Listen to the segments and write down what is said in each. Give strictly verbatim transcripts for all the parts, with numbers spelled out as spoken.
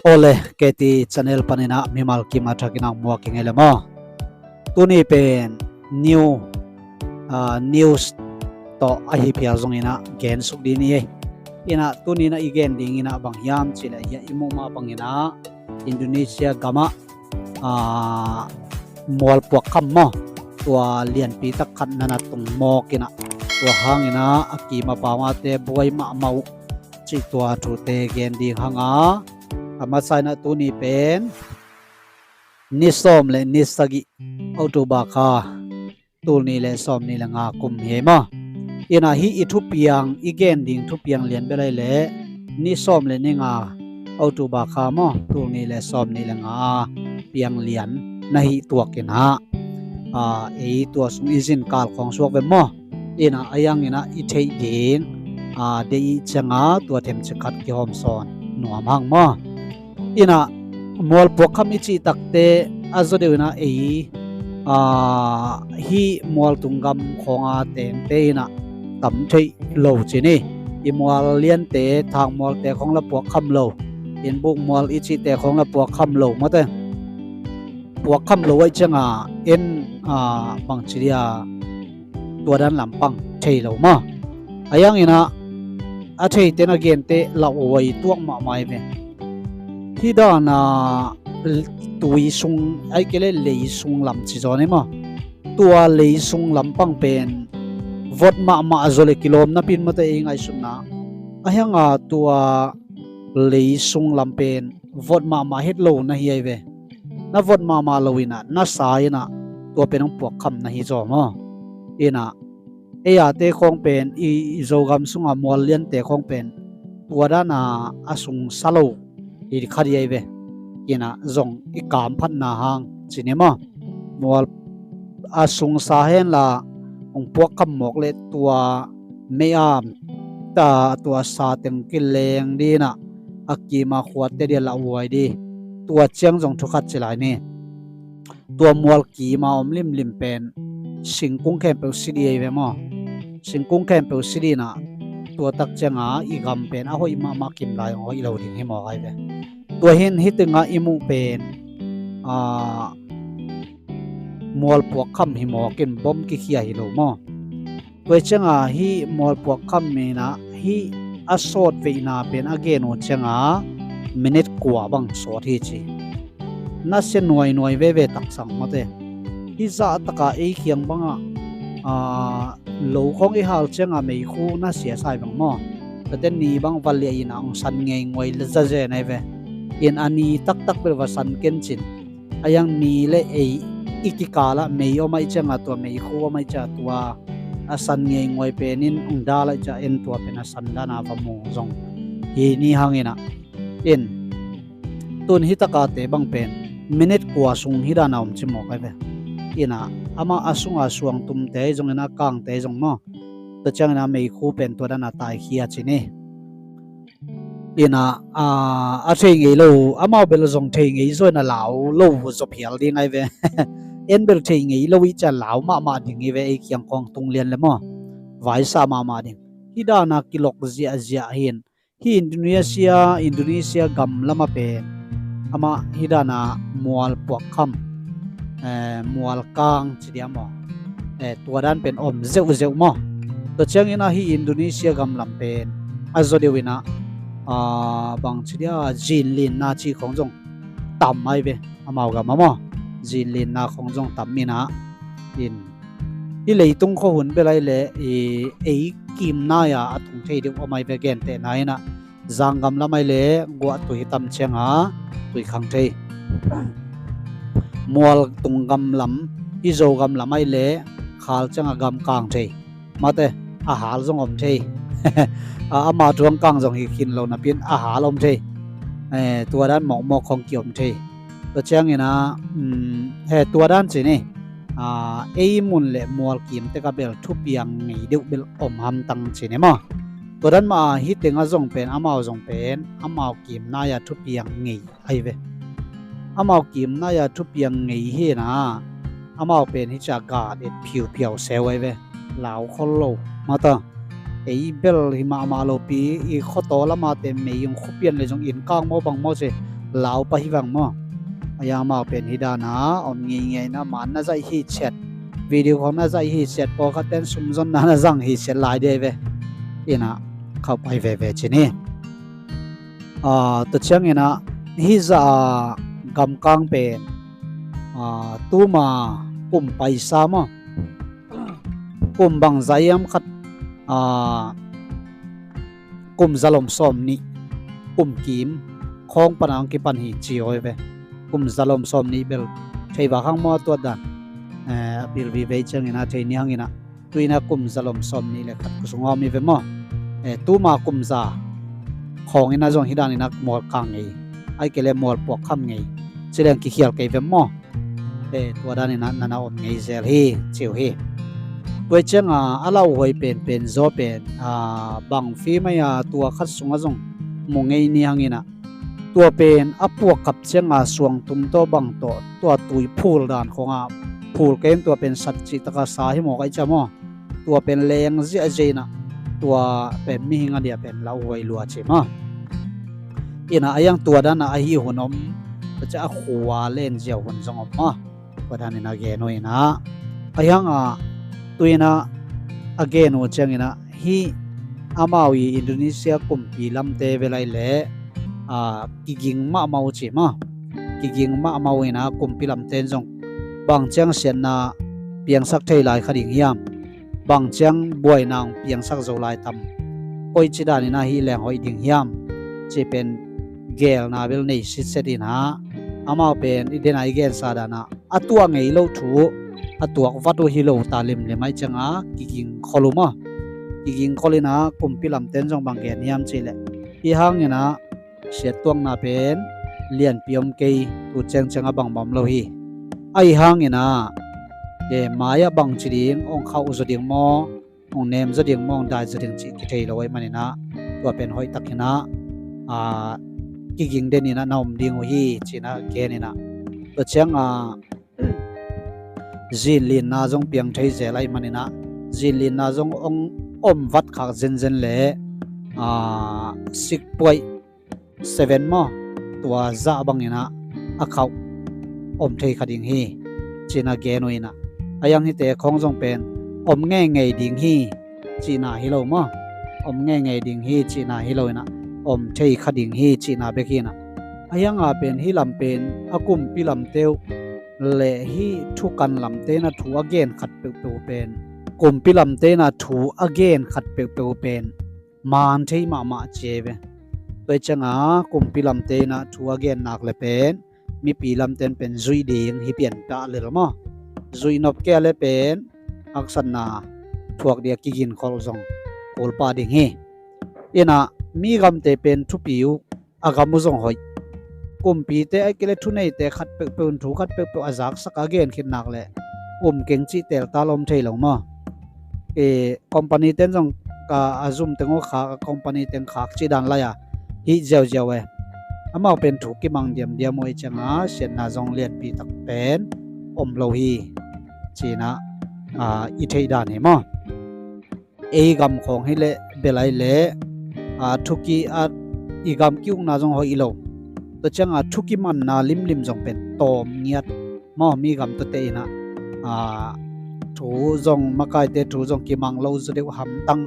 Ole, K T channel panin ah mimal kim a thakin ah muak i ngei le maw. Tuni pen new, ah, news tawh ahi phial zongin ah gen suk ding hi ei. Inah tuni in ah i gen ding in ah bang hiam cih leh hiah i muh mah bangin ah Indonesia gamah, ah, mual puakkham maw, tua lianpi tak khat na na tung mawk in ah, tua hangin ah a kim a pau a te buai mahmah uh cih tua thute gen ding hang a, a masa in ah tuni pen ni sawm le ni sagih October kha, tul nih le sawm nih le nga kum hi ei maw. Inah hih i thupiang, i gen ding thupiang lian bel ahih leh ni sawm le ni nga October kha maw, tul nih le sawm nih le nga piang lian na hih tuak in ah, ah, ei tua sung i zin kal khawng suak ve maw. Inah a hiang in ah i theih ding, ah, deih i ciang a tua themcik khat kihawm sawn nuam hang maw. Inah mual puakkham i cih takte a zaw deuh in ah ei, ah, hih mual tung gam khawng a tengte in ah tam theih lo ci ni. I mual liante, thang mualte khawng la puakkham lo, innbuk mual i cihte khawng la puakkham lo maw te. Puakkham lo ahih ciang a en, ah, bang ci dia, tua dan lampang thei lo maw. A hiang in ah a theite na gente lauhuai tuak mahmah hi ve. Hih dan a tui sung, ahih kei leh lei sung lam ci zaw ni maw. Tua lei sung lampang pen vot mahmah zaw le kilawm napi in maw te, ei ngaihsutna. A hiang a tua lei sung lam pen vot mahmah het lo na hi ei ve. Na vot mahmah lo in ah na sa in ah tua pen hong puakkham na hi zaw maw. Inah ei a te khawng pen i, i Zogam sung a mual liante khawng pen tua dan a a sung sa lo hi kha di ei ve. Inah zong i kamphatna hang ci ni maw. Mual a sung sa hen la hong puakkham mawk leh tua mei-am ta, tua sa teng kileng ding in ah a kim a khuatte dia lauhuai ding. Tua ciang zong thu khat ci lai ni. Tua mual kim a om limlim pen singkung khempeuh si ding ei ve maw. Singkung khempeuh si ding in ah tua tak ciang a i gam pen a hoih mahmah kim lai hong hoih lo ding hi mawk ai ve. Tua hi in hih teng a i muh pen, ah, mual puakkham hi mawk in bom kikhia hi lo maw. Tua ciang a hih mual puakkham in ah hih a sawt veina pen a gen uh ciang a minute kua bang sawt hi ci. Nasia nuainuai veve taksang maw te. Hih zah tak a ei kiang bang ah, ah, lo khawng i hal ciang a meikhu nasia sa hi bang maw. Tua te ni bang va liah in ah hong san ngeinguai le zazen ai ve. In a ni taktak bel va san ken cin. A hiang ni le ei i kikal ah mei om ahih ciang a, tua meikhu om ahih ciang a, tua a san ngeinguai pen in hong dal ahih ciang a, en tua pen a san dan a va mu zong hi ni hang in ah. In tun hih tak a te bang pen minute kua sung hih dan a om ci mawk ai ve. In ah amah a sung a suangtumte zong in ah kangte zong maw. Tua ciang in ah meikhu pen tua dan a taikhia ci ni. In ah, ah, a thei ngei lo, amau bel zong thei ngei zaw in ah lau lo zaw phial ding ai ve. En bel thei ngei lo i ciang lau mahmah ding hi ve, ei kiang khawng tung lian le maw. Vaisa mahmah ding. Hih dan a kilok ziahziah hi in. Hih Indonesia, Indonesia gam lam a pen amah hih dan a mual puakkham, eh, mual kang ci dia maw. Eh, tua dan pen om zeuhzeuh maw. Tua ciang in ah hih Indonesia gam lam pen a zaw deuh in ah, ah, bang ci dia, zinlinna ci khawng zong tam ai ve. Amau gam ah maw, zinlinna khawng zong tam in ah. In hih leitung khua hun bel ai le, i, ei kim nai a a tung thei deuh om ai ve, gentehna in ah Zanggam lam ai le guahtui tam ciang a tui khang thei. Mual tung gam lam, i Zogam lam ai le khal ciang a gam kang thei. Mate, a hal zong om thei. A, ama tuang kang zong hi khin lo napi in a hal om thei. Eh, tua dan mawkmawk khawng ki om thei. Tua ciang in ah, um, he tua dan ci ni. Ah, ei mun le mual kim tek a bel thupiang ngei deuh bel om hamtang ci ni maw. Tua dan mah a hih teng a zong pen, amau zong pen, amau kim nai a thupiang ngei ai ve. Amau kim nai a thupiang ngei hi in ah, amau pen hih ciang a gat et phiuphiau seu ai ve. Lau khol lo. Mata. Ei bel hi mahmah lopi, i khuataw lama te mei ung khupian le zong inn kang maw bang maw se, lau pah hi vang maw. A ya mau pen hi dana om ngeingei na, man na zaih hi ciat, video khong na zaih hi ciat, pawlkhat ten sumzonna na zang hi ciat lai dei ve. Ina khauh pai veve ci ni. Tua ciangina hi za a gamkang pen tuma kum paisa maw, kum bangza iam khat, kum zalom sawm nih, kum kim khawng pana ang kipan hi ci awi ve. Kum zalom sawm nih bel thei va khang maw tuat dan a pilvi vei ciangina thei ni hangina, tuina kum zalom sawm nih le khat kusung awmi ve maw. Tuma kum za khawngina zong hi danina mual kang ngei, ai kei le mual puak kham ngei, ci leng kikhial kei ve maw. Tua danina nana om ngei zel hi ci uh hi. Tua cianga a lauhuai penpen zaw pen bang fimai a tua khat sunga zong mu ngei ni hangina, tua pen a puak kap cianga suangtum tawh bang tawh tua tui phul dan khonga phul kei in tua pen sat cihtaka sa hi maw kai cia maw. Tua pen leng ziahziah ina tua pen mihing a dia pen lauhuai lua ci maw. Ina a yang tua dana ahi hun om, tua cia a khua len ziau hun zong om maw. Tua danina gen uh ina a yanga tuina a gen uh ciangina hi amau i Indonesia kumpi lamte velai le kiging mahmah uh ci maw. Kiging mahmah uh ina kumpi lamte in zong bang ciang siatna piangsak thei lai kha ding hiam, bang ciang buaina ong piangsak zo lai tam, koi ci danina hi leng hoih ding hiam, ci pen gelna bel nei sitset ina amau pen i dena i gensa dana a tuah ngei lo thu a tuak vat uh hi lo ta limlim ai cianga kiging khol uh maw. Kiging khol ina kumpi lamte in zong bang gen hiam ci le, hi hangina siattuakna pen lianpi om kei, tu ciangcianga bang bang om lo hi. Ahi hangina mai ah bang ci ding, ong khauh zaw ding maw, ong nem zaw ding maw, ong dai zaw ding cih kithei lo ahi manina tua pen hoih takina kiging denina na om ding uh hi cina genina. Tua cianga zinlinna zong piang thei zel ahi manina zinlinna zong ong om vat khak zenzen le six point seven maw, tua zah bangina a khauh om thei kha ding hi cina gen uh ina. A yang hite khong zong pen om ngeingei ding hi cina hi lo maw. Om ngeingei ding hi cina hi lo ina, om thei kha ding hi cina bek hi ina. A yanga pen hi lam pen a kumpi lamte uh le hi thukan lamte na thu a gen khat peuhpeuh pen, kumpi lamte na thu a gen khat peuhpeuh pen man thei mahmah ci ve. Tua cianga kumpi lamte na thu a gen nak le pen mipi lamten pen zuih ding hi pian pah lel maw. Zuih nop kei le pen haksatna thuak dia kigin khol zong kul pah ding hi. Ina mi gamte pen thupi uh a gam uh zong hoih. Kumpite ai kei le thuneite khat peuhpeuh in thu khat peuhpeuh a zaksak a gen khit nak le um keng cih teltal om thei lo maw. Company ten zong ka a zum teng uh khak, a company teng khak cih dan lai a hih ziauziau e. Amau pen thu kimang diamdiam uh ei cianga siatna zong lianpi tak pen om lo hi cina i theih dan hi maw. Ei gam khawng hi leh belai leh thuki a i gam ki-ukna zong hoih lo. Tua cianga thuki manna limlim zong pen tawm ngiat maw, mi gam tuate ina thu zong makaite thu zong kimang lo zaw deuh hamtang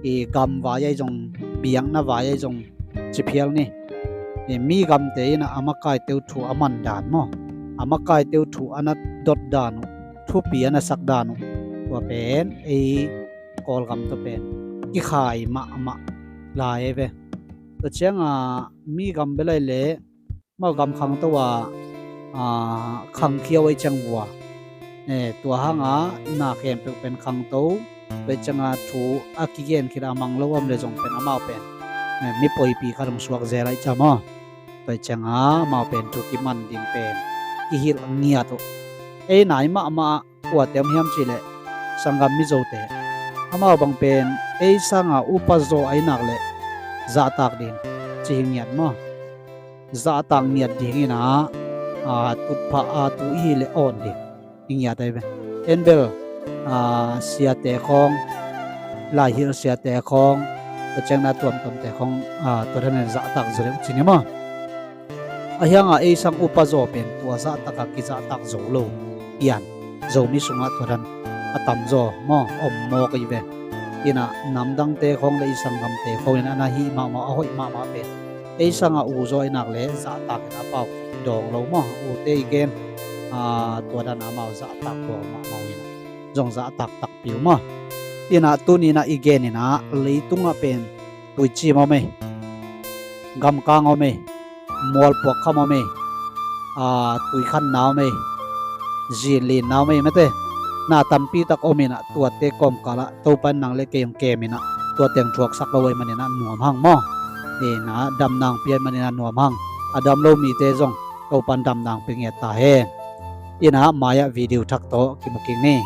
i gam vai ai zong biakna vai ai zong ci phial ni. Mi gamte ina a makaite uh thu a man dan maw, a makaite uh thu a na dot dan uh, thupi a na sak dan uh, tua pen ei Kawlgam tua pen kikhai mahmah lai ei ve. Tua cianga mi gam belai le mau gam khangto a khangkhiau ei ciang vua. Tua hanga na khempeuh pen khangto. Tua cianga thu a kigen khit a mang lo om le zong pen amau pen mi poipi khat hong suak zel ai ciang maw. Tua cianga amau pen thu kiman ding pen kihilh ngiat uh. Ei nai mahmah kuate om hiam cihleh sanggam mizote amau bang pen ei sanga upa zaw ai nak leh zahtak ding ci hi ngiat maw. Zahtak ngiat ding ina tutphah a tu i hih leh awn ding i ngiat ai ve. En bel siate khawng laihilh siate khawng, tua ciangin a tuamtuamte khawng, aa, tua dan in zahtak zo deuh ci ni maw. A hiangah ei sang upa zaw pen tua zahtak a kizahtak zo lo, pian Zomi sungah tua dan a tamzaw maw, om mawk ahi ve. Inah namdangte khawng le i sanggamte khawng inah na hih mahmah, a hoih mahmah pen ei sangah u zaw inah le zahtak inah pau dawng lo maw, ute i gen, aa, tua dan amau zahtak dawng mahmah uh inah zong zahtak takpi uh maw. Inah tuni inah i gen inah leitungah pen tuicim om ei, gamkang om ei, mualpuak kham om ei, aa, tuikhanna om ei, zinlinna om ei, mate, na tampi tak om inah tuate kawmkalah Topa in nang le kei hong kem inah tua teng thuaksak lo ahih maninah nuam hang maw. Inah damna hong pia ahih maninah nuam hang. A dam lo mite zong Topa in damna hong pia ngiat ta hen. Inah mai-ah video thak tawh kimu kik ni.